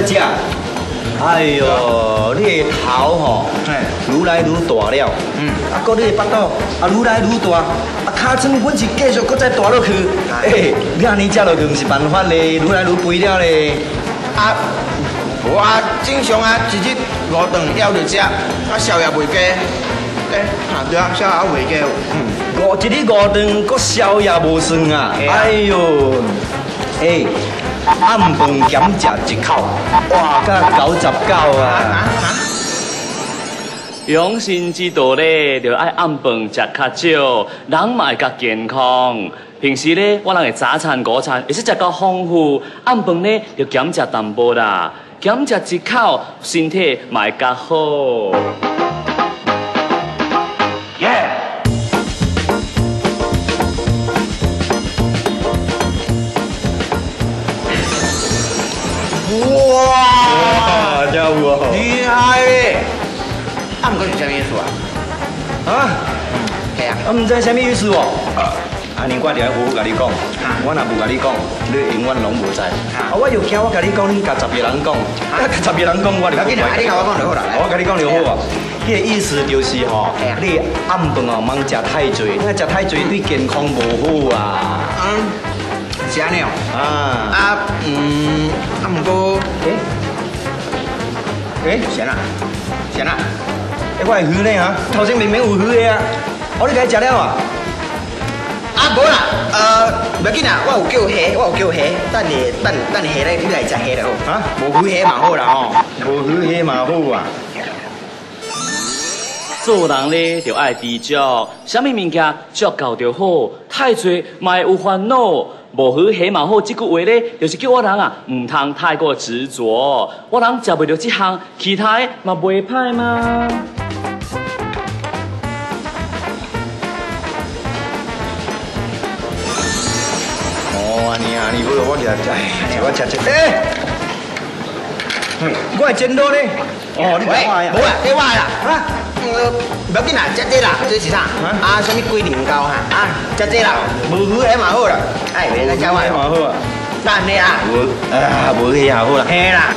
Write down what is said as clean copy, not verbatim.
食。哎呦，你的頭吼，愈來愈大了。啊，閣你的腹肚啊，愈來愈大，啊，尻川本是繼續閣再大落去。欸，你按呢食落去毋是辦法咧，愈來愈肥了咧。啊，無啊，正常啊，一日五頓枵著食，啊，宵夜袂加。欸，啊對啊，宵夜袂加。一日五頓，閣宵夜無算啊！哎呦，欸，暗飯減食一口，哇，甲99啊！養生之道咧，就愛暗飯食較少，人嘛會較健康。平時咧，我人的早餐、午餐會使食較豐富，暗飯咧就減食淡薄啦，減食一口，身體嘛會較好。耶！哇！真有哦！厲害咧！啊，毋過是啥物意思啊？啊？係啊。啊，毋知啥物意思哦。按呢我就愛好好共你講，我若無共你講，你永遠攏無知。啊，我又驚我共你講，你共10個人講，啊，共10個人講，我就無要緊啦，你共我講就好啦。我共你講就好啊。彼個意思就是吼，你暗飯哦，毋通食太濟，你食太濟對健康無好啊。嗯，是按呢哦。啊。啊，啊，毋過，欸，欸，啥啦？啥啦？欸，我的魚呢哈？頭先明明有魚的啊，哦，你共伊食了啊？啊，無啦，無要緊啦，我有叫蝦，我有叫蝦，等下等等蝦咧，你來食蝦就好。啊，無魚蝦嘛好啦吼，無魚蝦嘛好啊。做人咧就愛知足，啥物物件足夠就好，太濟嘛會有煩惱。無魚蝦嘛好，這句話咧，就是叫我人啊，毋通太過執著。我人食袂著這項，其他的嘛袂歹嘛。哦，按呢按呢好，我來食，我食食。欸，我的煎滷呢？哦，你講我的啊？無啊，這我的啦。啊？無要緊啦，食這啦，這是啥？啊，啥物龜苓膏哈？啊，食這啦，無魚蝦嘛好啦。哎，袂使食我的嘛好啊。咱的啦。無啊，無魚蝦好啦。嘿啦。